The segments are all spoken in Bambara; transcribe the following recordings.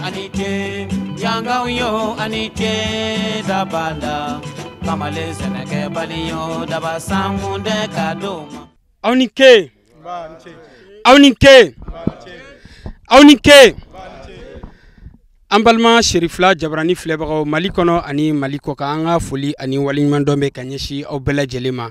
Ani ce yangaw yo ani ce dabanda kamalen sɛnɛkɛbali yo daba sankun tɛ ka d'o ma. Aw ni ke, aw ni ke, aw ni ke. An balima Cherifla Jabarani filɛbagaw Mali kɔnɔ ani Mali kɔkan, an ka foli ani waleɲumandɔn bɛ ka ɲɛsin aw bɛɛ lajɛlen ma,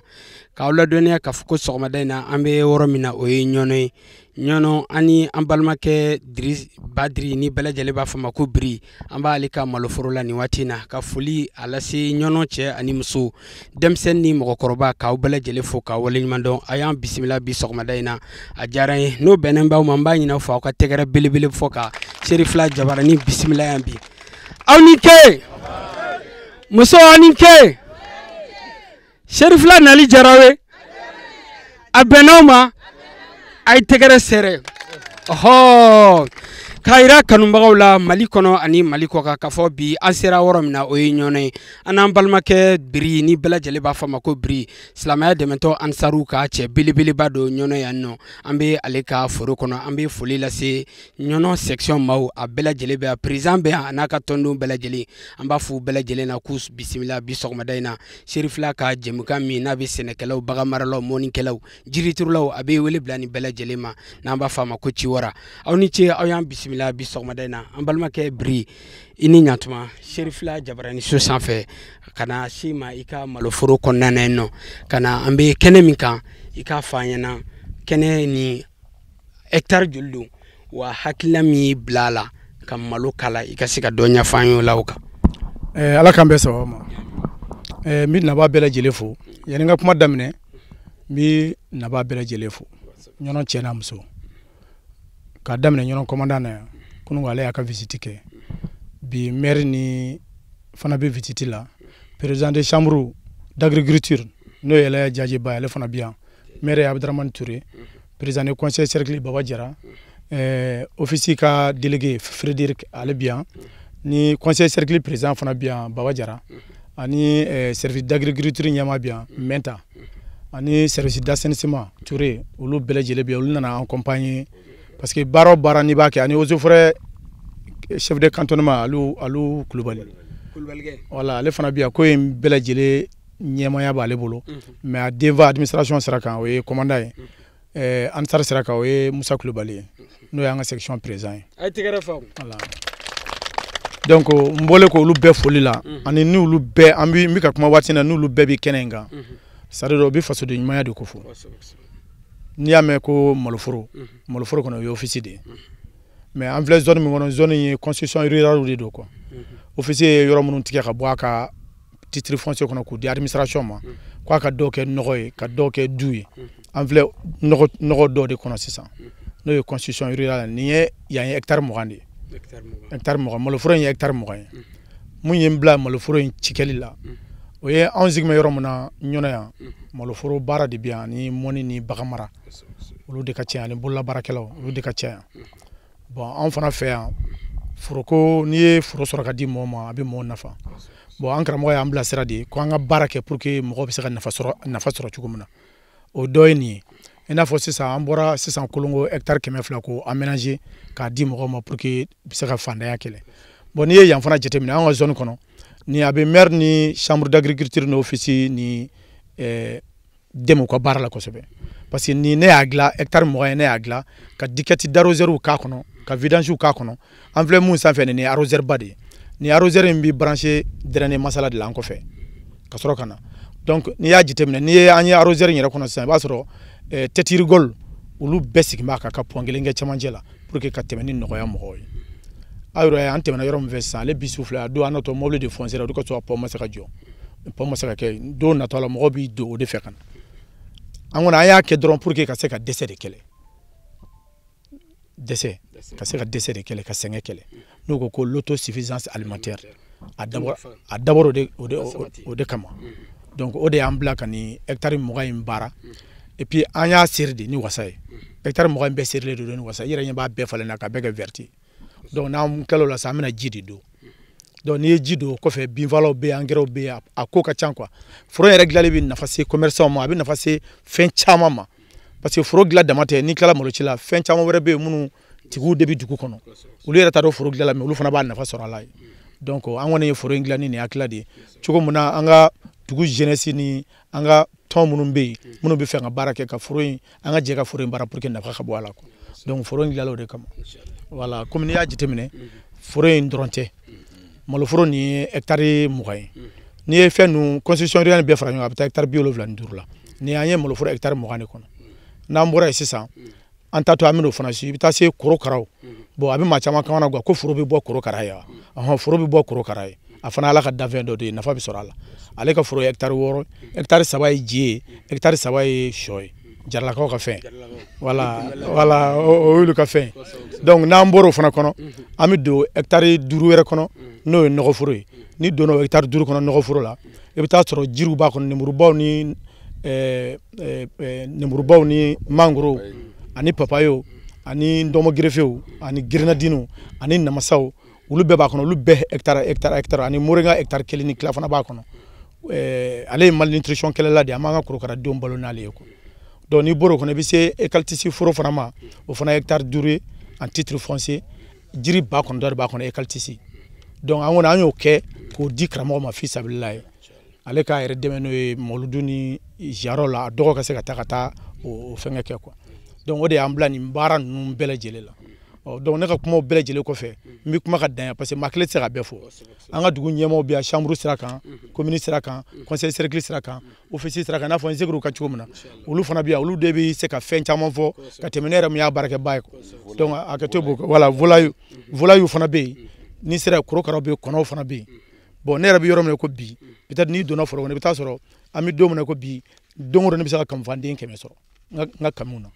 k'aw ladɔnniya k'a fɔ ko sɔgɔmada in na an bɛ yɔrɔ min na, o ye Ɲɔnɔ ye. Ɲɔnɔ, an ni an balimakɛ Diri Badiri, ni bɛɛ lajɛlen b'a fɔ ma ko Biri, an b'ale ka maloforo la nin waati in na, ka foli a lase Ɲɔnɔ cɛ ani muso, denmisɛnnin ni mɔgɔkɔrɔba, k'aw bɛɛ lajɛlen fo k'aw waleɲumandɔn. A y'an bisimila bi sɔgɔmada in na, a diyara n ye. N'o bɛnnen b'aw ma, n b'a ɲini aw fɛ, aw ka tɛgɛrɛ belebele fɔ ka Cherifla Jabarani bisimila yan bi. Aw ni ke, muso, aw ni ke. Cherifla nali diyara aw ye, a bɛnn'aw ma, a ye tɛgɛrɛ sɛrɛ ɔhɔ k'a yira kanubagaw la Mali kɔnɔ ani Mali kɔkan k'a fɔ bi an sera yɔrɔ min na, o ye Ɲɔnɔ ye. An n'an balimakɛ Biri, ni bɛɛ lajɛlen b'a fɔ ma ko Biri, silamɛya dɛmɛtɔ Ansaru ka cɛ belebeleba don Ɲɔnɔ yan nɔ, an bɛ ale ka foro kɔnɔ. An bɛ foli lase Ɲɔnɔ section maaw, a bɛɛ lajɛlen bɛ yan, président bɛ yan a n'a ka tɔndenw bɛɛ lajɛlen. An b'a fɔ bɛɛ lajɛlen na k'u bisimila bi sɔgɔmada in na Cherifla ka jɛmukan min n'a bɛ sɛnɛkɛlaw, baganmaralaw, mɔnnikɛlaw, jiriturulaw, a bɛ wele bila nin bɛɛ lajɛlen ma, n'an b'a fɔ a ma ko Ciwara. Aw ni ce, aw y'an bisimila bi sɔgɔmada in na. An balimakɛ Biri, i ni ɲantuma Cherifla Jabarani so sanfɛ ka na se ma i ka maloforo kɔnɔna na yen nɔ, ka na an bɛ kɛnɛ min kan, i k'a fɔ an ɲɛna kɛnɛ ni hectare joli don, wa hakilina min y'i bila a la ka malo kala, i ka se ka dɔ ɲɛfɔ an ye o la o kan. Ala k'an bɛɛ sababu ma. N bɛ nabaa bɛɛ lajɛlen fo. Yanni n ka kuma daminɛ, n bɛ nabaa bɛɛ lajɛlen fo, Ɲɔnɔ cɛ n'a muso, k'a daminɛ Ɲɔnɔ commandant na yan. Kunun ale y'a ka visite kɛ, bi maire ni fana bɛ visite la, président de chambre d'agriculture n'o ye Elaya Jajeba ye, ale fana bɛ yan, maire ye Abdramane Touré, président de conseil cercle Baba Jara, office ka délégué Frédéric, ale bɛ yan, ni conseil cercle président fana bɛ yan, Baba Jara, ani service d'agriculture ɲɛmaa bɛ yan, Mɛnta, ani service d'assainissement Touré, olu bɛɛ lajɛlen bɛ yan. Olu nana accompagner parce que baara o baara n'i b'a kɛ, ani eaux et forêts chef de cantonnement Alu Kulubali, voilà, ale fana bɛ yan. Ko in bɛɛ lajɛlen ɲɛmaaya b'ale bolo, mais a denfa administration sira kan, o ye commandant ye, Ansar sira kan, o ye Musa Kulubali ye, n'o y'an ka section président ye. A ye tɛgɛrɛ fɔ. Voilà, donc n bɔlen k'olu bɛɛ foli la, ani n'olu bɛɛ an bɛ n bɛ ka kuma waati na, n'olu bɛɛ bɛ kɛnɛ in kan, c'est à dire o bɛ fasoden ɲumanya de ko fɔ. N'i y'a mɛn ko maloforo, maloforo kɔnɔ, o ye office de ye, mais an filɛ zone min kɔnɔ, zone in ye concession rurale de don quoi. Office ye yɔrɔ minnu tigɛ ka bɔ a ka titre foncier kɔnɔ k'o di administration ma, k'a ka dɔw kɛ nɔgɔ ye, ka dɔw kɛ du ye. An filɛ nɔgɔ dɔw de kɔnɔ sisan, n'o ye concession rurale. Nin ye yan ye hectare 20 de ye, hectare 20. Maloforo in ye hectare 20 ye. Mun ye n bila maloforo in cikɛli la, o ye anw sigi bɛ yɔrɔ min na Ɲɔnɔ yan, maloforo baara de bɛ yan, ani mɔni ni bagan mara, olu de ka ca, ani bololabaarakɛlaw, olu de ka ca yan. Bon, anw fana fɛ yan, foroko, n'i ye foro sɔrɔ ka di mɔgɔ ma, a bɛ mɔgɔw nafa. Bon, an karamɔgɔ y'an bilasira de ko an ka baara kɛ pour que mɔgɔw bɛ se ka nafa sɔrɔ cogo min na. O dɔ ye nin ye. I n'a fɔ sisan an bɔra sisan Kolongo, hectare 200 k'o aménager k'a di mɔgɔw ma pour que u bɛ se ka fantanya kɛlɛ. Bon, n'i ye yan fana jateminɛ, an ka zone kɔnɔ ni a bɛ maire ni chambre d'agriculture ni office ni dɛmɛ u ka baara la kosɛbɛ, parce que ni ne y'a dilan hectare 20 ye, ne y'a dilan ka diguette d'arroseur k'a kɔnɔ, ka vidange k'a kɔnɔ. An filɛ mun sanfɛ, nin ye arroseur ba de ye. Nin arroseur in bɛ branché drainer masala de la an kɔfɛ ka sɔrɔ ka na. Donc n'i y'a jateminɛ, n'i ye an ye arroseur in yɛrɛ kɔnɔ sisan, i b'a sɔrɔ tête rigole olu bɛɛ sigi b'a kan ka pont kelen kɛ cɛmancɛ la pour que ka tɛmɛ ni nɔgɔya mɔgɔw ye. Aw yɛrɛ, an tɛmɛna yɔrɔ min fɛ sisan, ale bisi filɛ, a don an natɔ, mobili de foncé, o de kosɔn pont ma se ka jɔ, pont ma se ka kɛ. Don natɔ la, mɔgɔw b'i don o de fɛ ka na. An kɔni an y'a kɛ dɔrɔn pour que ka se ka dɛsɛ de kɛlɛ, dɛsɛ ka se ka dɛsɛ de kɛlɛ, ka sɛgɛn kɛlɛ, n'o ko l'autosuffisance alimentaire. A dabɔra o de kama. Donc o de y'an bila ka nin hectare 20 in baara. Et puis an y'a seri de ni wasa ye. Hectare 20 in bɛɛ serilen de don ni wasa. I yɛrɛ ɲɛ b'a bɛɛ falen na ka bɛɛ kɛ vert. Donc n'an kɛla o la sisan, an bɛna ji de don. Donc n'i ye ji don o kɔfɛ, binfagalanw bɛ yen, engrais bɛ yen, a ko ka ca quoi. Foro yɛrɛ dilanli bɛ nafa se commerçant ma, a bɛ nafa se fɛn caman ma, parce que foro dilan dama tɛ. N'i tilala malo ci la, fɛn caman wɛrɛ bɛ yen minnu Tigiw de bɛ dugu kɔnɔ, olu yɛrɛ t'a dɔn foro dilan la, mais olu fana b'a nafa sɔrɔ a la ye. Donc an kɔni ye foro in dilan ni nin hakilila de ye, cogo min na an ka dugu jeunesse ni an ka tɔn minnu bɛ yen, minnu bɛ fɛ ka baara kɛ ka foro in, an ka jɛ ka foro in baara pour que nafa ka bɔ a la quoi. Donc foro in dilanla o de kama. Voilà, komi n'i y'a jateminɛ, foro in dɔrɔn tɛ, maloforo nin ye hectare 20 ye. N'i ye fɛn ninnu concession rurale bɛɛ fara ɲɔgɔn kan, a bɛ taa hectare 75 la. Ni an ye maloforo hectare 20 de kɔnɔ. N'an bɔra yen sisan, an taatɔ an bɛn'o fana si, i bɛ taa se korokaraw. Bon, a bɛ maa caman kamana gan ko foro bɛ bɔ korokara ye wa? Ɔhɔn, foro bɛ bɔ korokara ye. A fana Ala ka danfɛn dɔ de ye, nafa bɛ sɔrɔ a la. Ale ka foro ye hectare 6, hectare 3 ye ji ye, hectare 3 ye sɔ ye. Jaralakaw ka fɛn. Voilà, o y'olu ka fɛn. Donc n'an bɔra o fana kɔnɔ, an bɛ don hectare 5 wɛrɛ kɔnɔ, n'o ye nɔgɔforo ye. N'i donna o hectare 5 kɔnɔ nɔgɔforo la, i bɛ taa sɔrɔ jiriw b'a kɔnɔ, nemurubaw ni mangoro ani papayew ani ndɔmɔ gerefew ani grenadiniw ani namasaw, olu bɛɛ b'a kɔnɔ. Olu bɛɛ hectare hectare hectare, ani moringa hectare 1 ni tila fana b'a kɔnɔ. Ale ye malnutrition kɛlɛla de ye, an b'an ka korokaradenw balo n'ale ye quoi. Donc n'i bɔr'o kɔnɔ, i bɛ se eucalyptus foro fana ma, o fana ye hectare 5 ye en titre foncier, jiri 9,000 de b'a kɔnɔ eucalyptus. Donc an kɔni an y'o kɛ k'o di karamɔgɔ ma fi sabilila ye, ale k'a yɛrɛ dɛmɛ n'o ye mawuludu ni ziyaraw la, a dɔgɔ ka se ka taa o fɛngɛ kɛ quoi. Donc o de y'an bila nin baara ninnu bɛɛ lajɛlen la. Ɔ donc ne ka kumaw bɛɛ lajɛlen kɔfɛ, n bɛ kuma ka dan yan parce que maa kelen tɛ se ka bɛɛ fɔ. An ka dugu ɲɛmaaw bɛ yan, chambre sira kan, commune sira kan, conseil cercle sira kan, office sira kan, i n'a fɔ n seginna o kan cogo min na, olu fana bɛ yan, olu de bɛ se ka fɛn caman fɔ ka tɛmɛ ne yɛrɛ min y'a baarakɛbaa ye quoi. Donc a kɛ to b'o, voilà, volaille fana bɛ yen, n'i sera korokaraw bɛ yen, kɔnɔw fana bɛ yen. Bon, ne yɛrɛ bɛ yɔrɔ min na ko bi, peut-être n'i donna foro kɔnɔ, i bɛ taa sɔrɔ an bɛ don min na ko bi, don o don ne bɛ se ka kamifanden 100 sɔrɔ n ka kamiw na.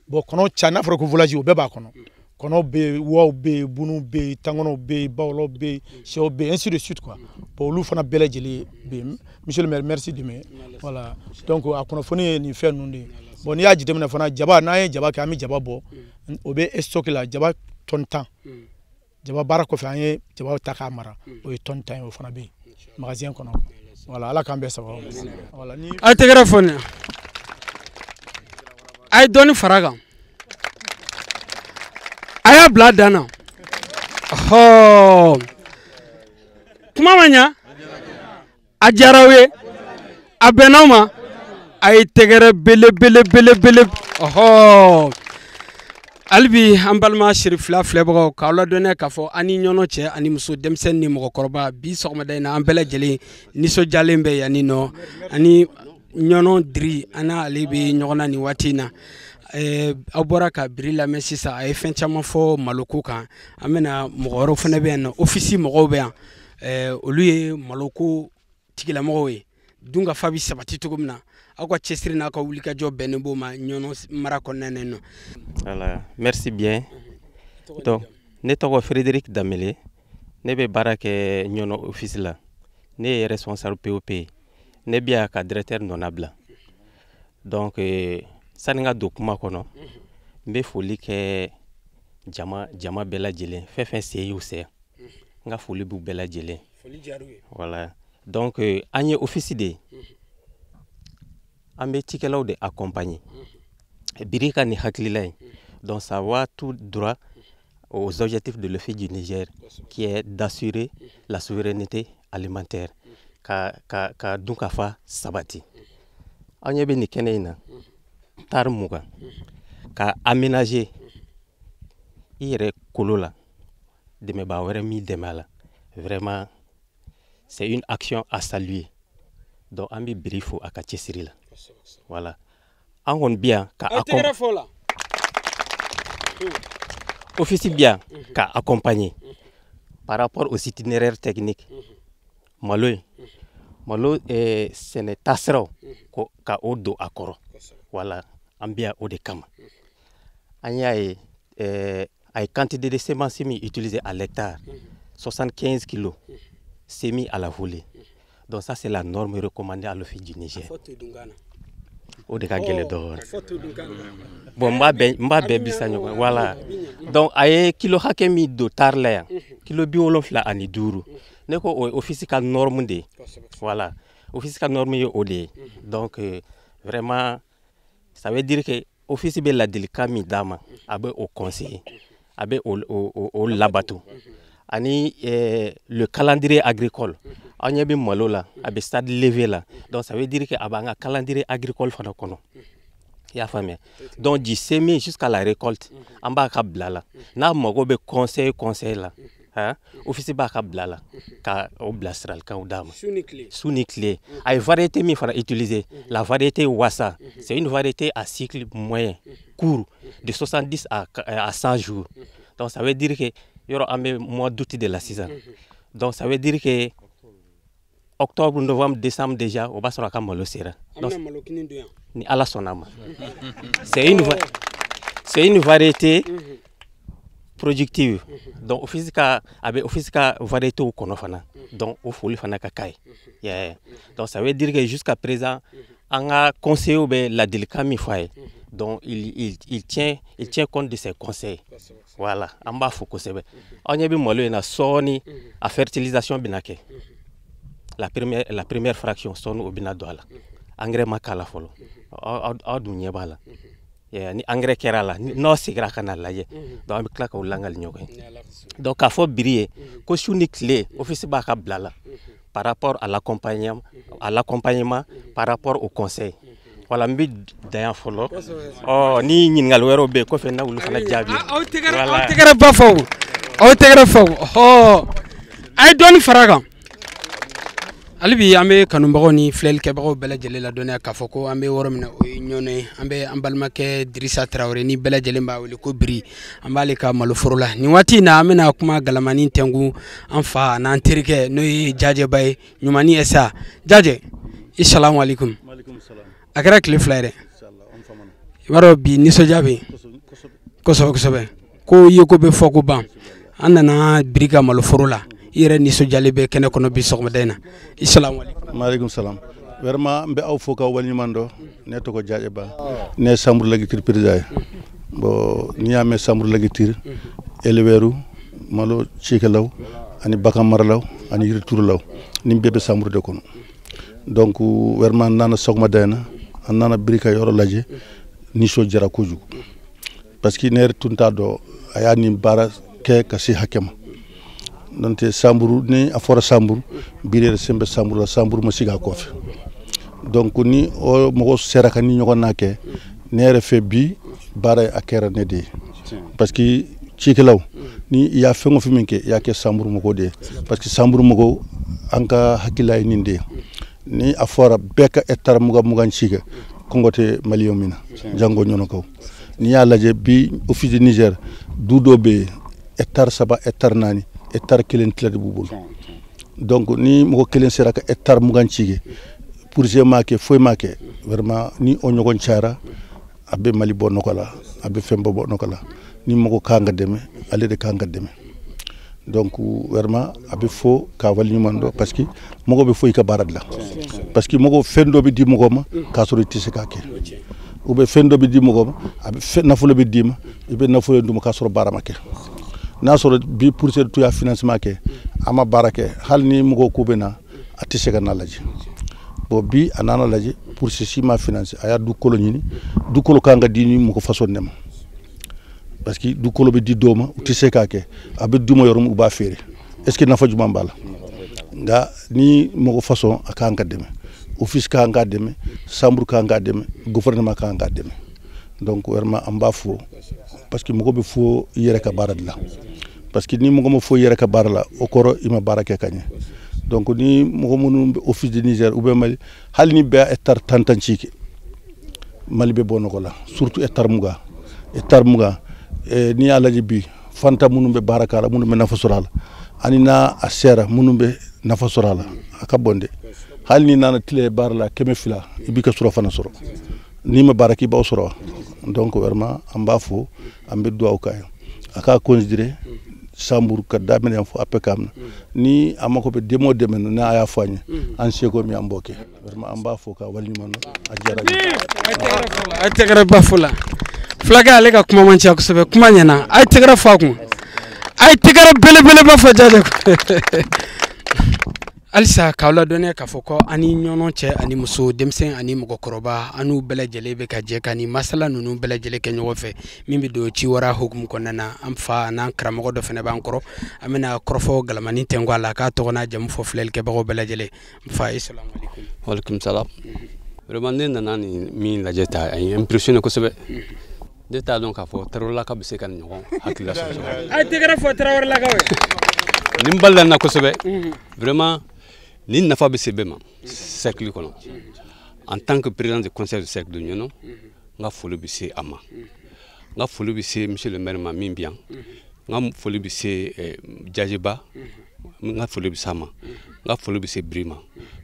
Bon, kɔnɔw ca, n'a fɔra ko village, o bɛɛ b'a kɔnɔ. Kɔnɔw bɛ yen, waw bɛ yen, bunuw bɛ yen, tankɔnɔw bɛ yen, bawɔlɔw bɛ yen, sɛw bɛ yen, ainsi de suite quoi. Bon, olu fana bɛɛ lajɛlen bɛ yen. Monsieur le maire, merci de me, voilà. Donc a kunnafoni ye nin fɛn ninnu de ye. Bon, n'i y'a jateminɛ fana, jaba, n'an ye jaba kɛ, an bɛ jaba bɔ, o bɛ stock la, jaba tonne 10. Jaba baara kɔfɛ, an ye jaba ta k'a mara, o ye tonne 10 ye, o fana bɛ yen magasin kɔnɔ. Voilà, Ala k'an bɛɛ sababu. Voilà, ni a ye tɛgɛrɛ fɔ nin, a ye dɔɔni fara kan, a y'a bila a dan na. Ɔhɔ, kuma ma ɲa, a diyara aw ye, a bɛnna aw ma, a ye tɛgɛrɛ belebele belebele. Ɔhɔ, hali bi an balima Cherifila filɛbagaw, k'aw ladɔnniya k'a fɔ an ni ɲɔnɔ cɛ ani muso, denmisɛnnin ni mɔgɔkɔrɔba, bi sɔgɔmada in na an bɛɛ lajɛlen nisɔndiyalen bɛ yan nɔ, ani ɲɔnɔ diri an n'ale bɛ ɲɔgɔn na nin waati in na. Aw bɔra ka biri lamɛn sisan, a ye fɛn caman fɔ maloko kan. An bɛna mɔgɔ wɛrɛw fana bɛ yan nɔ, ofisi mɔgɔw bɛ yan, olu ye maloko tigilamɔgɔw ye. Dunkafa bɛ sabati cogo min na, aw ka cɛsiri n'a ka wulikajɔ bɛnnen b'o ma Ɲɔnɔ mara kɔnɔna na yen nɔ. Voilà, merci bien. Donc ne tɔgɔ Frédéric Damele, ne bɛ baara kɛ Ɲɔnɔ office la, ne ye responsable POP ye, ne bɛ yan ka directeur nɔna bila. Donc sani n ka don kuma kɔnɔ, n bɛ foli kɛ jama bɛɛ lajɛlen, fɛn fɛn sen y'u sɛ, n ka foli b'u bɛɛ lajɛlen. Voilà. Donc an ye office de ye, an bɛ cikɛlaw de accompagner. Biri ka nin hakilila in, donc ça va tout droit aux objectifs de l'Office du Niger, qui est d'assurer la souveraineté alimentaire, ka dunkafa sabati. An ɲɛ bɛ nin kɛnɛ in na, tari 20 ka aménager i yɛrɛ kolo la, dɛmɛbaa wɛrɛ m'i dɛmɛ a la, vraiment c'est une action à saluer. Donc an bɛ Biri fo a ka cɛsiri la. Voilà, an kɔni bi yan ka office bi yan ka accompagner par rapport aux itinéraires techniques. Malo in, malo sɛnɛ taasiraw ko ka o don a kɔrɔ. Voilà, an bi yan o de kama. An y'a ye a ye quantité de semence min utiliser à l'hectare, 75 kilos semis à la volée. Donc ça, c'est la norme recommandée à l'Office du Niger. O de ka gɛlɛn dɔɔnin. Bon, n b'a bɛɛ bisa ɲɔgɔn. Voilà. Donc a ye kilo hakɛ min don tari la yan, kilo 75. Ne ko o ye office ka norme de ye. Voilà, office ka norme ye o de ye. Donc vraiment, ça veut dire que office bɛ ladilikan min d'a ma, a bɛ o conseiller. A bɛ o labato. Ani le calendrier agricole, an ɲɛ bɛ malo la, a bɛ stade levé la. Donc ça veut dire que a b'an ka calendrier agricole fana kɔnɔ. I y'a faamuya? Donc du semis jusqu'à la récolte, an b'a ka bila la. N'a mago bɛ conseil la, hein, office b'a ka bila la ka o bilasiralikanw d'a ma su ni tile. A ye variété min fana utiliser, la variété Wassa, c'est une variété à cycle moyen court de 70 à 100 jours. Donc ça veut dire que yɔrɔ an bɛ mois d'août de la sisan, donc ça veut dire que octobre, novembre, décembre déjà, o b'a sɔrɔ a ka malo sera. Donc ni Ala sɔnna ma, c'est une variété productive. Donc office ka, a bɛ office ka variété kɔnɔ fana. Donc o foli fana ka k'a ye. Yeah. Donc ça veut dire que jusqu'à présent, an ka conseillers bɛ ladilikan min fɔ a ye, donc il tient compte de ses conseils. Voilà, an b'a fo kosɛbɛ. Aw ɲɛ bɛ malo in na, sɔɔni a fertilisation bɛna kɛ. La première fraction, sɔɔni o bɛna don a la. Engrais ma k'a la fɔlɔ, aw dun ɲɛ b'a la. Ni engrais kɛra a la, n'aw seginna ka na lajɛ, donc an bɛ tila k'o langali ɲɔgɔn ye. Donc k'a fɔ biri ye ko su ni tile office b'a ka bila la par rapport à l'accompagnement, par rapport au conseil. Voilà, n bɛ dan yan fɔlɔ. Ɔ ni ɲininkali wɛrɛw bɛ yen kɔfɛ, n na olu fana jaabi. Aw tɛgɛrɛ ba fɔ, aw tɛgɛrɛ fɔ. Ɔhɔ, a ye dɔɔni fara a kan hali bi. An bɛ kanubagaw ni filɛlikɛbagaw bɛɛ lajɛlen ladɔnniya k'a fɔ ko an bɛ yɔrɔ min na, o ye Ɲɔnɔ ye. An bɛ an balimakɛ Dirisa Tarawele, ni bɛɛ lajɛlen b'a wele ko Biri, an b'ale ka maloforo la nin waati in na. An bɛna kuma galamani tɛnku an fa n'an terikɛ, n'o ye Jajɛba ye, Ɲumani Ɛsa Jajɛ. I salamu aleykum. A kɛra tile 2 ye dɛ. I b'a dɔn bi nisɔndiya bɛ yen kosɛbɛ kosɛbɛ, ko ye ko bɛ fɔ ko ban. An nana Biri ka maloforo la, i yɛrɛ nisɔndiyalen bɛ kɛnɛ kɔnɔ bi sɔgɔmada in na. I salamu aleykum. Maaleykum salam. Vraiment, n bɛ aw fo k'aw waleɲuman dɔn. Ne tɔgɔ Jajɛ Ba, ne ye chambre d'agriculture président ye. Bon, n'i y'a mɛn chambre d'agriculture, éleveur, malo cikɛlaw ani bagan maralaw ani yiriturulaw, nin bɛɛ bɛ chambre de kɔnɔ. Donc vraiment, n nana sɔgɔmada in na, an nana Biri ka yɔrɔ lajɛ, nisɔndiyara kojugu parce que ne yɛrɛ tun t'a dɔn a y'a nin baara kɛ ka se hakɛ ma. N'o tɛ chambre, ni a fɔra chambre, Biri yɛrɛ sen bɛ chambre la, chambre ma sigi a kɔfɛ. Donc ni o mɔgɔ sera ka ni ɲɔgɔn na kɛ, ne yɛrɛ fɛ bi baara a kɛra ne de ye, parce que cikɛlaw, ni i y'a fɛn o fɛn min kɛ, i y'a kɛ chambre mɔgɔw de ye, parce que chambre mɔgɔw, an ka hakilila ye nin de ye. Ni a fɔra bɛɛ ka hectare 20 20 ci kɛ, kɔngɔ tɛ maliyɛnw min na, jango Ɲɔnɔkaw. N'i y'a lajɛ bi, office du Niger, du dɔw bɛ yen, hectare 3, hectare 4, hectare 1 tila de b'u bolo. Donc ni mɔgɔ kelen sera ka hectare 20 ci kɛ, projet m'a kɛ, foyi m'a kɛ, vraiment ni o ɲɔgɔn cayara, a bɛ Mali bɔ nɔgɔ la, a bɛ fɛn bɔ bɔ nɔgɔ la. Ni mɔgɔ kan ka dɛmɛ, ale de kan ka dɛmɛ. Donc vraiment, a bɛ fɔ k'a waleɲuman dɔn, parce que mɔgɔ bɛ fɔ i ka baara de la, parce que mɔgɔ fɛn dɔ bɛ di mɔgɔ ma k'a sɔrɔ i tɛ se k'a kɛ, ou bien fɛn dɔ bɛ di mɔgɔ ma, a bɛ fɛn nafolo bɛ d'i ma, i bɛ nafolo d'u ma k'a sɔrɔ baara ma kɛ. N'a sɔrɔ bi projet tun y'a financement kɛ, a ma baara kɛ, hali ni mɔgɔw ko bɛ na, a tɛ se ka n'a lajɛ. Bon, bi a nana lajɛ, processus ma financé, a y'a dugukolo ɲini. Dugukolo kan ka di ni mɔgɔ façon de ma, parce que dugukolo bɛ di dɔw ma, u tɛ se k'a kɛ, a bɛ d'u ma yɔrɔ min, u b'a feere. Est ce que nafa jumɛn b'a la? Nka ni mɔgɔ façon, a kan ka dɛmɛ, office kan k'a dɛmɛ, chambre kan k'a dɛmɛ, gouvernement kan k'a dɛmɛ. Donc vraiment, an b'a fo, parce que mɔgɔ bɛ fo i yɛrɛ ka baara de la, parce que ni mɔgɔ ma fo i yɛrɛ ka baara la, o kɔrɔ i ma baara kɛ ka ɲɛ. Donc ni mɔgɔ minnu bɛ office du Niger ou bien Mali, hali ni bɛɛ hectare 10 10 ci kɛ, Mali bɛ bɔ nɔgɔ la, surtout hectare 20, hectare 20. N'i y'a lajɛ bi, fanta minnu bɛ baara k'a la, minnu bɛ nafa sɔrɔ a la, ani n'a a sera minnu bɛ nafa sɔrɔ a la, a ka bon dɛ. Hali ni nana tile baara la 200, i b'i ka sɔrɔ fana sɔrɔ. N'i ma baara kɛ, i b'aw sɔrɔ wa? Donc vraiment, an b'a fo, an bɛ dugawu k'a ye, a k'a considérer chambre ka daminɛ yan fo APCAM na. Ni a mako bɛ dɛmɛ o dɛmɛ na, n'a y'a fɔ an ye, an seko min an b'o kɛ. Vraiment, an b'a fo k'a waleɲuman dɔn, a diyara n ye. A ye tɛgɛrɛ ba fo la. Fulakɛ, ale ka kuma man ca kosɛbɛ, kuma ɲɛna. A ye tɛgɛrɛ fɔ a kun, a ye tɛgɛrɛ belebeleba fɔ Jajɛ. Halisa k'aw ladɔnniya k'a fɔ ko an ni ɲɔnɔ cɛ ani muso, denmisɛn ani mɔgɔkɔrɔba, an n'u bɛɛ lajɛlen bɛ ka jɛ ka nin masala ninnu bɛɛ lajɛlen kɛ ɲɔgɔn fɛ min bɛ don ciwara hukumu kɔnɔna na. An fa n'an karamɔgɔ dɔ fana b'an kɔrɔ, an bɛna kɔrɔfɔ galamani tɛnku a la k'a tɔgɔ n'a jamu fɔ filɛlikɛbagaw bɛɛ lajɛlen. N fa, e salamu aleykum. Walekum salam. Vraiment, ne nana nin min lajɛ ta, a ye impressionné kosɛbɛ. Ne t'a dɔn k'a fɔ Tarawelelaka bɛ se ka nin ɲɔgɔn hakilila sɔrɔ. A ye tɛgɛrɛ fɔ Tarawelelakaw ye. Nin balila n na kosɛbɛ. Vraiment, nin nafa bɛ se bɛɛ ma cercle kɔnɔ. En tant que président du conseil de cercle de Niono, n ka foli bɛ se a ma. N ka foli bɛ se monsieur le maire ma min bɛ yan. N ka foli bɛ se Jajeba. N ka foli bɛ s'a ma. N ka foli bɛ se Biri ma.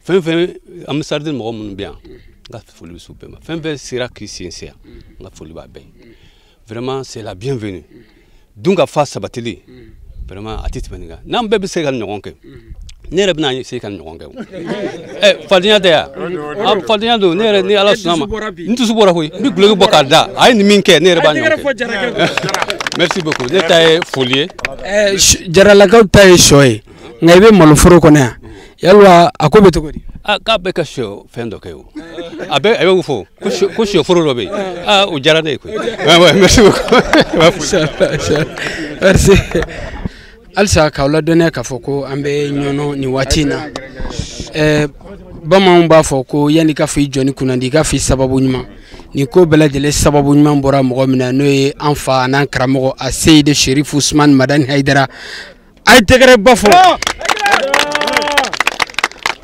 Fɛn fɛn ambassadeur mɔgɔ minnu bɛ yan, n ka foli bɛ s'u bɛɛ ma. Fɛn fɛn sera k'i sen se yan, n ka foli b'a bɛɛ ye. Vraiment, c'est la bienvenue. Dun ka fa sabatili, vraiment a tɛ tɛmɛ nin kan. N'an bɛɛ bɛ se ka ɲɔgɔn kɛ, ne yɛrɛ bɛna se ka ɲɔgɔn kɛ o. Ɛ, fadenya tɛ yan, a fadenya don. Ne yɛrɛ, ni Ala sɔnna ma, n dusu bɔra koyi. N bɛ guloki bɔ k'a da. A ye nin min kɛ, ne yɛrɛ b'a ɲɔgɔn kɛ. Merci beaucoup. Ne ta ye foli ye. Jaralakaw ta ye sɔ ye, nka i bɛ maloforo kɔnɔ yan, yalima a ko bɛ cogo di? Ah, k'a bɛ ka sɔ fɛn dɔ kɛ o. A bɛ a bɛ fɔ ko sɔforo dɔ bɛ yen. Ah, o diyara ne ye koyi. Ouais, merci beaucoup. Merci. Halisa k'aw ladɔnniya k'a fɔ ko an bɛ Ɲɔnɔ nin waati in na. Bamananw b'a fɔ ko yanni i ka fɔ i jɔnni kunnandi, i ka fɔ i sababu ɲuman. Nin ko bɛɛ lajɛlen sababu ɲuman bɔra mɔgɔ min na, n'o ye an fa an'an karamɔgɔ a Seyidi Serifu Usumani Madani Hayidara. A ye tɛgɛrɛ ba fɔ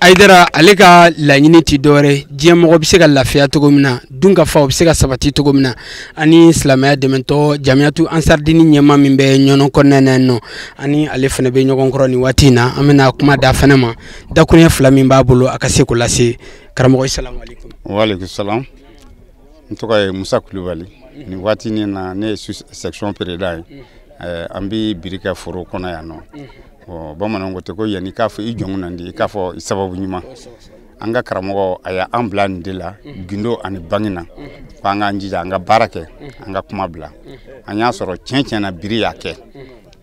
Hayidara. Ale ka laɲini ti dɔwɛrɛ, diɲɛ mɔgɔ bɛ se ka lafiya cogo min na, dun ka fa o bɛ se ka sabati cogo min na, ani silamɛya dɛmɛtɔ Jamiyatu Ansaridini ɲɛma min bɛ Ɲɔnɔ kɔnɔna na yen nɔ, ani ale fana bɛ ɲɔgɔn kɔrɔ nin waati in na. An bɛna kuma da fana ma, dakuruɲɛ fila min b'a bolo, a ka se k'o lase. Karamɔgɔ, salamu aleykum. Waaleykum salam. N tɔgɔ ye Musa Kulubali. Nin waati nin na, ne ye section président ye. An bɛ biri kɛ foro kɔnɔ yan nɔ. Bamananw ko ten ko yanni i k'a fɔ i jɔn nandi, i k'a fɔ i sababu ɲuman. An ka karamɔgɔ a y'an bila nin de la, gindo ani bange na, ko an k'an jija, an ka baara kɛ, an ka kuma bila. An y'a sɔrɔ tiɲɛ tiɲɛ na, biri y'a kɛ.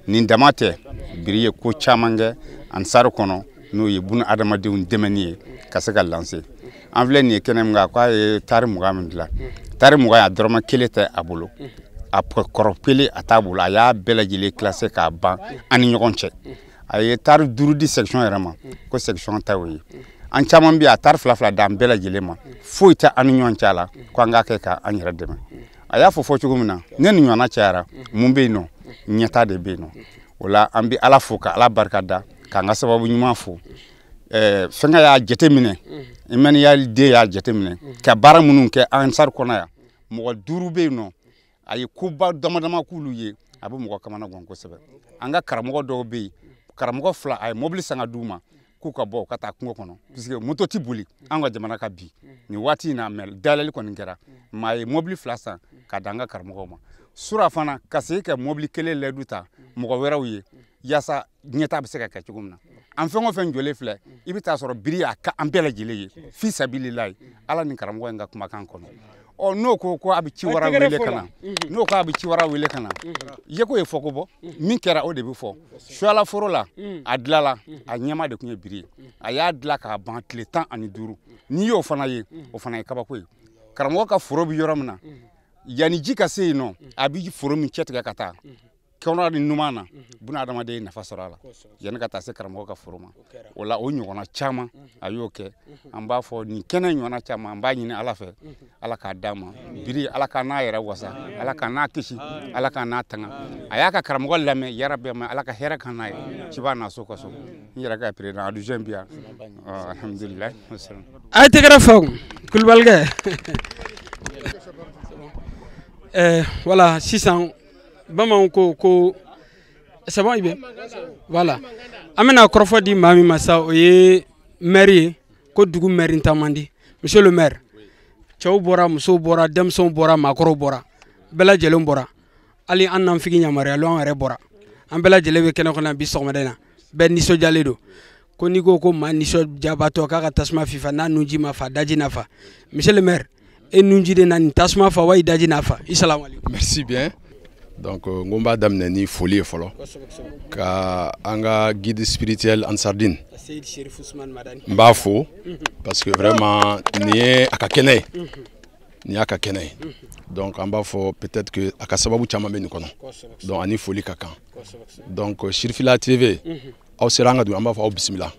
Nin dama tɛ, biri ye ko caman kɛ ansari kɔnɔ, n'o ye buna adamadenw dɛmɛni ye ka se ka lancer. An filɛ nin ye kɛnɛ min kan, k'a ye tari 20 min dilan, tari 20, a dɔrɔmɛ kelen tɛ a bolo, a kɔrɔ kelen a t'a bolo. A y'a bɛɛ lajɛlen classé k'a ban an ni ɲɔgɔn cɛ. A ye tari 5 di section yɛrɛ ma, ko section ta y'o ye. An caman bɛ yen, a tari fila fila d'an bɛɛ lajɛlen ma, foyi tɛ an ni ɲɔgɔn cɛ a la, ko an k'a kɛ k'an yɛrɛ dɛmɛ. A y'a fɔ fɔ cogo min na, ne ni ɲɔgɔnna cayara, mun bɛ yen nɔ, ɲɛta de bɛ yen nɔ. O la, an bɛ Ala fo ka Ala barika da, k'an ka sababu ɲuman fo. Fɛnkɛ y'a jateminɛ, Emmanuel den y'a jateminɛ ka baara minnu kɛ ansari kɔnɔ yan, mɔgɔ 5 bɛ yen nɔ, a ye koba dama dama k'olu ye, a bɛ mɔgɔ kamana gan kosɛbɛ. An ka karamɔgɔ dɔw bɛ yen, karamɔgɔ fila, a ye mobili san ka d'u ma k'u ka bɔ u ka taa kungo kɔnɔ, puisque moto ti boli an ka jamana ka bi nin waati in na. Mɛ dayɛlɛli kɔni kɛra, maa ye mobili fila san ka d'an ka karamɔgɔw ma. Sura fana ka segin ka mobili kelen layidu ta mɔgɔ wɛrɛw ye, yaasa ɲɛtaa bɛ se ka kɛ cogo min na. An fɛn o fɛn jɔlen filɛ, i bɛ taa sɔrɔ biri y'a ka an bɛɛ lajɛlen ye fi sabililayi, Ala ni karamɔgɔ in ka kumakan kɔnɔ. Ɔ, n'o ko ko a bɛ ci wara wele ka na, n'o ko a bɛ ci wara wele ka na, yeko ye fɔko bɔ min kɛra, o de bɛ fɔ. Suala foro la, a dilala, a ɲɛma de tun ye biri ye. A y'a dilan k'a ban tile 15. N'i y'o fana ye, o fana ye kabako ye. Karamɔgɔ ka foro bɛ yɔrɔ min na, yanni ji ka se yen nɔ, a bɛ foro min cɛ tigɛ ka taa kɔnɔ ni numan na, buna adamaden ye nafa sɔrɔ a la yanni ka taa se karamɔgɔ ka foro ma. O la, o ɲɔgɔnna caman a y'o kɛ. An b'a fɔ nin kɛnɛ ɲɔgɔnna caman, an b'a ɲini Ala fɛ, Ala k'a d'a ma. Biri, Ala k'a n'a yɛrɛ wasa, Ala k'a n'a kisi, Ala k'a n'a tanga. A y'a ka karamɔgɔ lamɛn yarabi ma, Ala ka hɛrɛ kan n'a ye ciba n'a so ka so. N yɛrɛ ka président adjoint bi yan, alhamdulilayi. A ye tɛgɛrɛ fɔ Kulubalikɛ. Voilà, sisan bamananw ko ko c'est bon, i bɛ voilà, an bɛna kɔrɔfɔ di maa min ma sa, o ye maire ye, ko dugu maire ta man di. Monsieur le maire, cɛw bɔra, musow bɔra, denmisɛnw bɔra, maakɔrɔw bɔra, bɛɛ lajɛlen bɔra, hali an nanfigi yamaruyalen an yɛrɛ bɔra, an bɛɛ lajɛlen bɛ kɛnɛ kɔnɔ bi sɔgɔmada in na. Bɛɛ nisɔndiyalen don. Ko n'i ko ko maa nisɔndiyabatɔ k'a ka tasuma fifa, n'a nunji ma fa, daji na fa. Monsieur le maire, e nunji de na nin tasuma fa wa i daji na fa? I salamu aleykum. Merci bien. Donc n ko n b'a daminɛ ni foli ye fɔlɔ ka an ka guide spirituel Ansardine n b'a fo parce que vraiment nin ye a ka kɛnɛ ye, nin y'a ka kɛnɛ ye. Donc an b'a fɔ peut-être que a ka sababu caman bɛ nin kɔnɔ, donc ani foli ka kan. Donc Sirifila TV, aw sera an ka dugu, an b'a fɔ aw bisimila,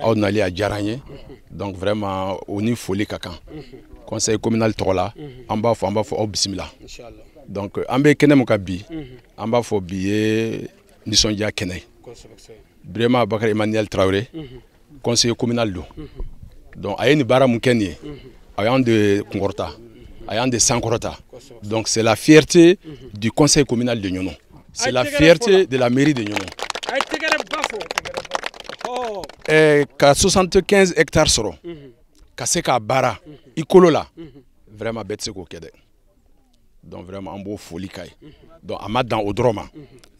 aw nali a diyara an ye. Donc vraiment o ni foli ka kan. Conseil communal tɔgɔ la, an b'a fɔ aw bisimila. Donc an bɛ kɛnɛ mun kan bi, an b'a fɔ bi ye nisɔndiya kɛnɛ ye. Birema Bakari Emmanuel Traoré, conseiller communal don. Donc a ye nin baara mun kɛ nin ye, a y'an de kunkɔrɔta, a y'an de sankɔrɔta. Donc c'est la fierté du conseil communal de Niono, c'est la fierté de la mairie de Niono. Ka 75 hectares sɔrɔ ka se k'a baara i kolo la, vraiment bɛɛ tɛ se k'o kɛ dɛ. Donc vraiment an b'o foli k'a ye. Donc a ma dan o dɔrɔn ma,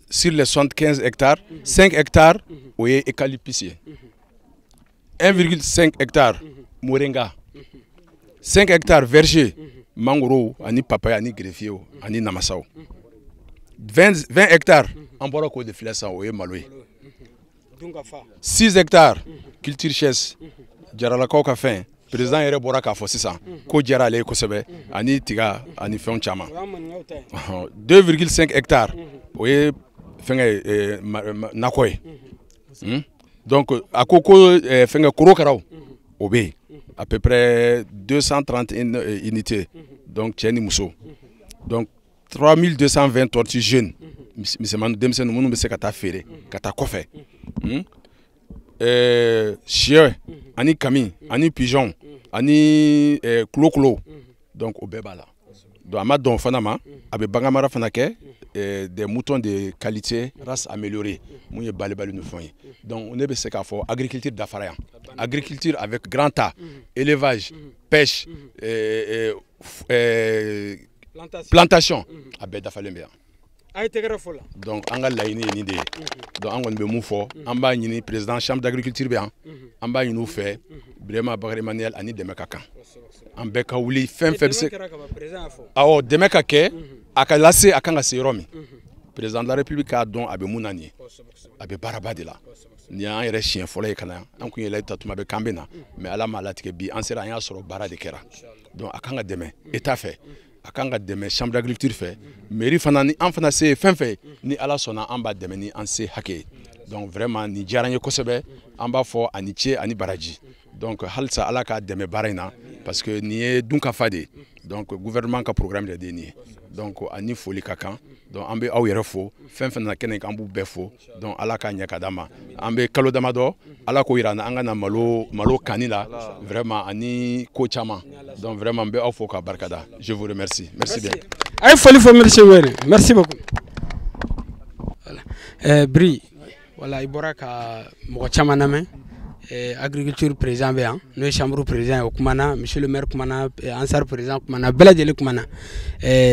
sur les 75 hectares, 5 hectares o ye eucalyptus ye, 1,5 hectares moringa, 5 hectares verger, mangoro ani papaye ani greffier ani namasaw, 20 hectares an bɔra k'o de filɛ sisan, o ye malo ye, 6 hectares culture chaise, jaralakaw ka fɛn, président yɛrɛ bɔra k'a fɔ sisan ko diyara ale ye kosɛbɛ, ani tiga ani fɛnw caman, 2,5 hectares o ye fɛngɛ nakɔ ye. Donc a ko ko fɛngɛ korokaraw o bɛ yen à peu près 231 unités, donc cɛ ni muso, donc 3220 tortues jeunes, misɛnmanin denmisɛnnin minnu bɛ se ka taa feere ka taa kɔfɛ, sɛ ani kami ani pigeon ani kulokolo, donc o bɛɛ b'a la. Donc a ma dɔn fana ma, a bɛ baganmara fana kɛ, des moutons de qualité race améliorée mun ye balibali ni fɛnw ye. Donc ne bɛ se k'a fɔ agriculture dafara yan, agriculture avec grand A, élevage, pêche, plantation, a bɛɛ dafalen bɛ yan. Donc an ka laɲini ye nin de ye. Donc an kɔni bɛ mun fɔ, an b'a ɲini président chambre d'agriculture bɛ yan, an b'a ɲini u fɛ Birema Bakari Emmanuel ani dɛmɛ ka kan, an bɛɛ ka wuli fɛn fɛn bɛ se, awɔ dɛmɛ ka kɛ, a ka lase a kan ka se yɔrɔ min, président de la république k'a dɔn a bɛ mun na nin ye, a bɛ baaraba de la. Nin y'an yɛrɛ siɲɛ fɔlɔ ye ka na, an kun ye layidu ta tuma bɛɛ k'an bɛ na, mais Ala m'a latigɛ bi an sera, an y'a sɔrɔ baara de kɛra. Donc a kan ka dɛmɛ état fɛ, a kan ka dɛmɛ chambre d'agriculture fɛ, mairie fana ni an fana se ye fɛn fɛn, ni Ala sɔnna an b'a dɛmɛ ni an se hakɛ ye. Donc vraiment nin diyara n ye kosɛbɛ, an b'a fɔ ani ce ani baraji. Donc halisa Ala k'a dɛmɛ baara in na, parce que nin ye dunkafa de ye, donc gouvernement ka programme de ye nin ye. Donc ani foli ka kan. Donc an bɛ aw yɛrɛ fo, fɛn fɛn nana kɛnɛ kan an b'u bɛɛ fo. Donc Ala k'a ɲɛ ka d'an ma, an bɛ kalo damadɔ Ala k'o yira an na, an ka na malo kanni la vraiment ani ko caman. Donc vraiment n bɛ aw fo k'a barikada, je vous remercie, merci bien. A ye foli fɔ monsieur Were, merci beaucoup. Voilà. Bri, voilà i bɔra ka mɔgɔ caman lamɛn. Agriculture président bɛ yan, n'o ye chambre président ye, o kumana, monsieur le maire kumana, Ansar président kumana, bɛɛ lajɛlen kumana.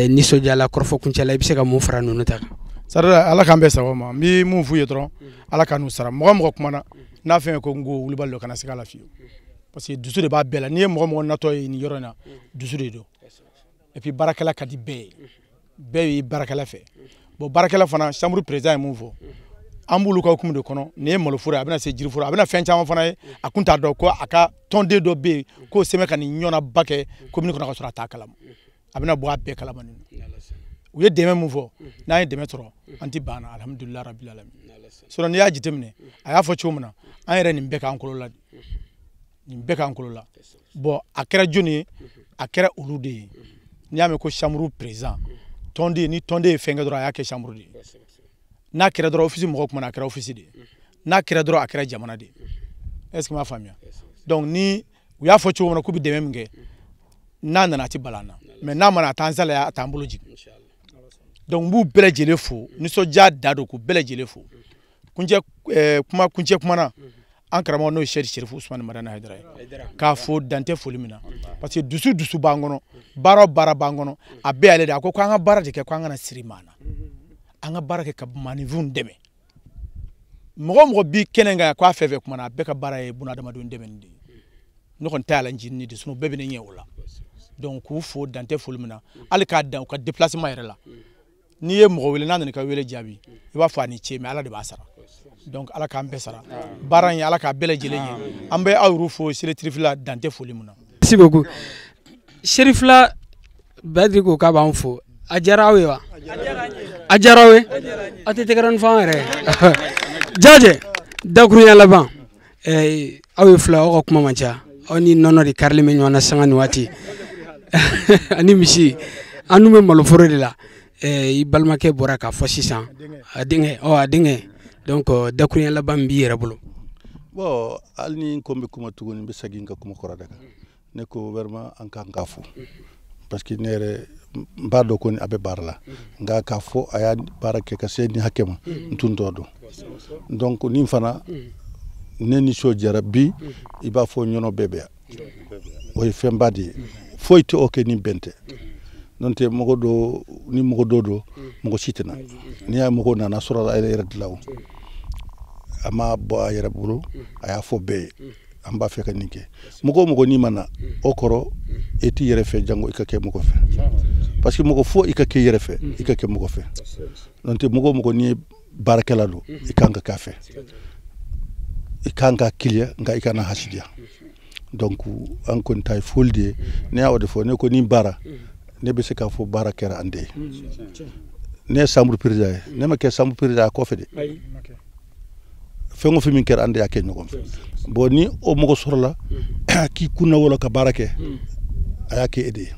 Nisɔndiyala kɔrɔfɔ kuncɛ la, i bɛ se ka mun fara ninnu ta kan? Sara Ala k'an bɛn sababu ma, n bɛ mun f'u ye dɔrɔn, Ala ka n'u sara. Mɔgɔ mɔgɔ kumana n'a fɛn ye ko n ko wulibali don, kana se k'a la fiyewu, parce que dusu de b'a bɛɛ la. N'i ye mɔgɔ mɔgɔ natɔ ye nin yɔrɔ in na, dusu de don. Et puis baarakɛla ka di bɛɛ ye, bɛɛ y'i baarakɛla fɛ. Bon baarakɛla fana, chambre président ye mun fɔ, an b'olu ka hukumu de kɔnɔ. Nin ye maloforo ye, a bɛna se jiriforo, a bɛna fɛn caman fana ye, a kun t'a dɔn ko a ka tɔnden dɔ bɛ yen k'o sɛbɛn ka nin ɲɔnaba kɛ commune kɔnɔ ka sɔrɔ a t'a kalama, a bɛna bɔ a bɛɛ kalama. Nin u ye dɛmɛ mun fɔ, n'an ye dɛmɛ sɔrɔ an ti ban na, alhamdulilayi rabil alamin. Sinon n'i y'a jateminɛ, a y'a fɔ cogo min na, an yɛrɛ nin bɛɛ k'an kolo la, nin bɛɛ k'an kolo la. Bon a kɛra jɔnni ye, a kɛra olu de ye. N'i y'a mɛn ko chambre président, tɔnden, ni tɔnden ye fɛn kɛ dɔrɔn a y'a kɛ chambre de ye. N'a kɛra dɔrɔn office mɔgɔw kumana, a kɛra office de ye. N'a kɛra dɔrɔn a kɛra jamana de ye. Est ce que n m'a faamuya? Donc ni u y'a fɔ cogo min na k'u bɛ dɛmɛ min kɛ, n'a nana a ti bala an na, mais n'a ma na a t'an salaya, a t'an bolo jigin. Donc n b'u bɛɛ lajɛlen fo, nisɔndiya da don k'u bɛɛ lajɛlen fo. Kuncɛ kuma kuncɛ kuma na, an karamɔgɔ n'o ye Sɛki Serifu Usumani Madani Hayidara ye, k'a fo dan tɛ foli min na, parce que dusu b'an kɔnɔ, baara o baara b'an kɔnɔ, a bɛɛ y'ale de. A ko k'an ka baara de kɛ, k'an kana siri maa na, an ka baara kɛ ka maninfinw dɛmɛ. Mɔgɔ mɔgɔ bi kɛnɛ kan k'a fɛn fɛn kumana, a bɛɛ ka baara ye bunadamadenw dɛmɛni de ye. Ne kɔni ta y'a la ncinin de, sinon bɛɛ bɛ ne ɲɛ o la. Donc k'u fo dan tɛ foli min na, hali k'a dan u ka déplacement yɛrɛ la. N'i ye mɔgɔ wele n'a nana i ka wele jaabi, i b'a fɔ a ni ce, mais Ala de b'a sara. Donc Ala k'an bɛɛ sara baara in, Ala k'a bɛɛ lajɛlen ye. An bɛ aw yɛrɛ fo Sele dan tɛ foli mun na. Merci beaucoup. Serifila Badiri ko k'a b'an fo. A diyara aw ye wa? A diyara aw ye? Aw tɛ tɛgɛrɛ ni fɔ an yɛrɛ ye. Jajɛ dakurunya laban, aw ye fila, aw ka kuma man ca, aw ni nɔnɔ de karilen bɛ ɲɔgɔn na sanga ni waati ani misi. An dun bɛ maloforo de la. I balimakɛ bɔra k'a fɔ sisan, a denkɛ, a denkɛ. Donc dakurunya laban min b'i yɛrɛ bolo. Bon, hali ni n ko n bɛ kuma tuguni, n bɛ segin ka kuma kɔrɔ de kan. Ne ko vraiment an kan k'a fo, parce que ne yɛrɛ n b'a dɔn ko a bɛ baara la, nka k'a fɔ a y'a baara kɛ ka se nin hakɛ ma, n tun t'o dɔn. Donc nin fana ne nisɔndiyara bi, i b'a fɔ ɲɔnɔ bɛɛ bɛ yan, o ye fɛnba de ye. Foyi tɛ o kɛ ni bɛn tɛ. N'o tɛ mɔgɔ dɔ ni mɔgɔ dɔ don, mɔgɔ si tɛ na. N'i y'a mɔgɔ nana sɔrɔ a yɛrɛ dilan o, a ma bɔ a yɛrɛ bolo, a y'a fɔ bɛɛ ye an b'a fɛ ka nin kɛ. Mɔgɔ o mɔgɔ n'i ma na o kɔrɔ, e t'i yɛrɛ fɛ, jango i ka kɛ mɔgɔ fɛ. Parce que mɔgɔ fo i ka kɛ i yɛrɛ fɛ, i ka kɛ mɔgɔ fɛ. N'o tɛ mɔgɔ o mɔgɔ n'i ye baarakɛla don, i kan ka k'a fɛ, i kan ka kiliya, nka i kana hasidiya. Donc an kɔni ta ye foli de ye. Ne y'a o de fɔ, ne ko nin baara, ne bɛ se k'a fɔ baara kɛra an de ye. Ne ye chambre président ye, ne ma kɛ chambre président kɔfɛ de. Fɛn o fɛn min kɛra, an de y'a kɛ ɲɔgɔn fɛ. Bon, ni o mɔgɔ sɔrɔla k'i kunna wolo ka baara kɛ, a y'a kɛ e de ye.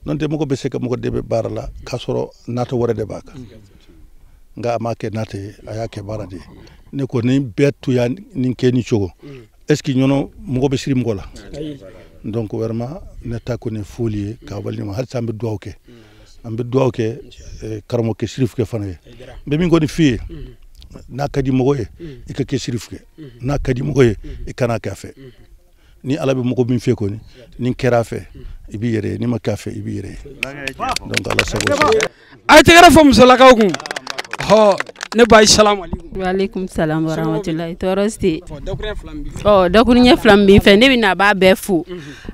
N'o tɛ mɔgɔ bɛ se ka mɔgɔ dɛmɛ baara la k'a sɔrɔ nata wɛrɛ de b'a kan, nka a m'a kɛ nata ye, a y'a kɛ baara de ye. Ne ko ni bɛɛ tun y'a nin kɛ nin cogo, est ce que ɲɔnɔ mɔgɔ bɛ siri mɔgɔ la? Donc vraiment ne ta kɔni foli ye k'a waleɲuman. Halisa an bɛ dugawu kɛ, an bɛ dugawu kɛ karamɔgɔkɛ Sirifukɛ fana ye. N bɛ min kɔni f'i ye, n'a ka di mɔgɔ ye, i ka kɛ Sirifukɛ, n'a ka di mɔgɔ ye, i kana kɛ a fɛ. Ni Ala bɛ mɔgɔ min fɛ kɔni, ni kɛra a fɛ, i b'i yɛrɛ ye, n'i ma kɛ a fɛ, i b'i yɛrɛ ye. Donc Ala sago. A ye tɛgɛrɛ fɔ musolakaw kun. Ɔ ne ba, salamu aleykum. Wa aleykum salam wa rahmatulahi. Tɔɔrɔ si tɛ. Dakuruɲɛ fila min b'i fɛ, ne bɛna a b'a bɛɛ fo.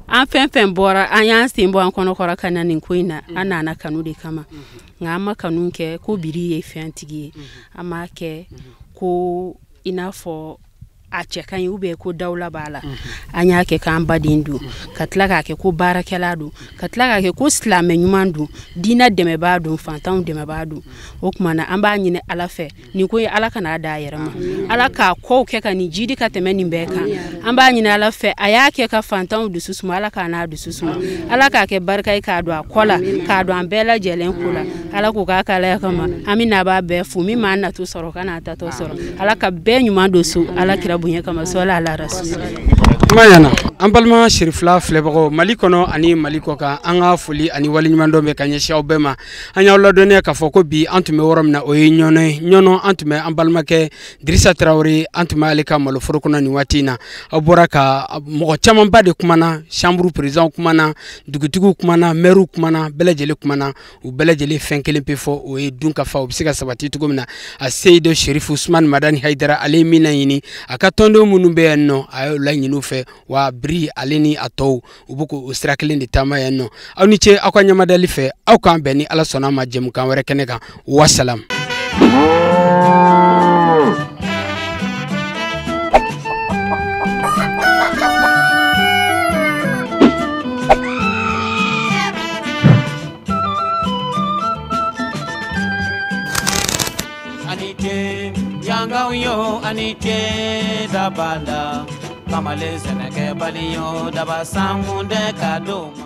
An fɛn fɛn bɔra, an y'an sen bɔ an kɔnɔkɔrɔ ka na nin ko in na, an nana kanu de kama. Nka an ma kanu kɛ ko biri ye fɛntigi ye, an m'a kɛ ko i n'a fɔ a cɛ ka ɲi ou bien ko dawula b'a la. An y'a kɛ k'an baden don, ka tila k'a kɛ ko baarakɛla don, ka tila k'a kɛ ko silamɛ ɲuman don, diinɛ dɛmɛbaa don, fantanw dɛmɛbaa don. O tuma na an b'a ɲini Ala fɛ nin ko ye, Ala kana d'a yɛrɛ ma, Ala k'a kow kɛ ka nin jidi ka tɛmɛ nin bɛɛ kan. An b'a ɲini Ala fɛ, a y'a kɛ ka fantanw dusu suma, Ala k'a n'a dusu suma, Ala k'a kɛ barika ye k'a don a kɔ la, k'a don an bɛɛ lajɛlen ko la. Ala k'o k'a k'Ala kama. An bɛ na b'a bɛɛ fo, min m'an natɔ sɔrɔ ka n'a tatɔ sɔrɔ, Ala ka bɛɛ ɲuman don so, Ala kira bonya kama, sɔla ala rasul. Kuma ɲɛna. An balima Serifila filɛbagaw Mali kɔnɔ ani Mali kɔ kan, an ka foli ani waleɲumandɔn bɛ ka ɲɛsin aw bɛɛ ma. An y'aw ladɔnniya k'a fɔ ko bi an tun bɛ yɔrɔ min na, o ye Ɲɔnɔ ye. Ɲɔnɔ, an tun bɛ an balimakɛ Dirisa Tarawele, an tun bɛ ale ka maloforo kɔnɔ nin waati in na. Aw bɔra ka mɔgɔ camanba de kumana, chambre président kumana, dugutigiw kumana, maire kumana, bɛɛ lajɛlen kumana. U bɛɛ lajɛlen fɛn kelen pe fɔ, o ye dunkafa, o bɛ se ka sabati cogo min na. A Seyidu Serifu Usumani Madani Hayidara, ale ye min laɲini, a ka tɔndenw minnu bɛ yan nɔ, a y'o laɲini u fɛ. Wa biri ale ni a tɔw, u bɛ k'o sira kelen de taama yan nɔ. Aw ni ce aw ka ɲamadali fɛ, aw k'an bɛn ni Ala sɔnna ma jɛmukan wɛrɛ kɛnɛ kan. Wasalam. Yangaw yo ani ce dabanda, kamalen sɛnɛkɛbali yo daba sankunde ka d'o ma.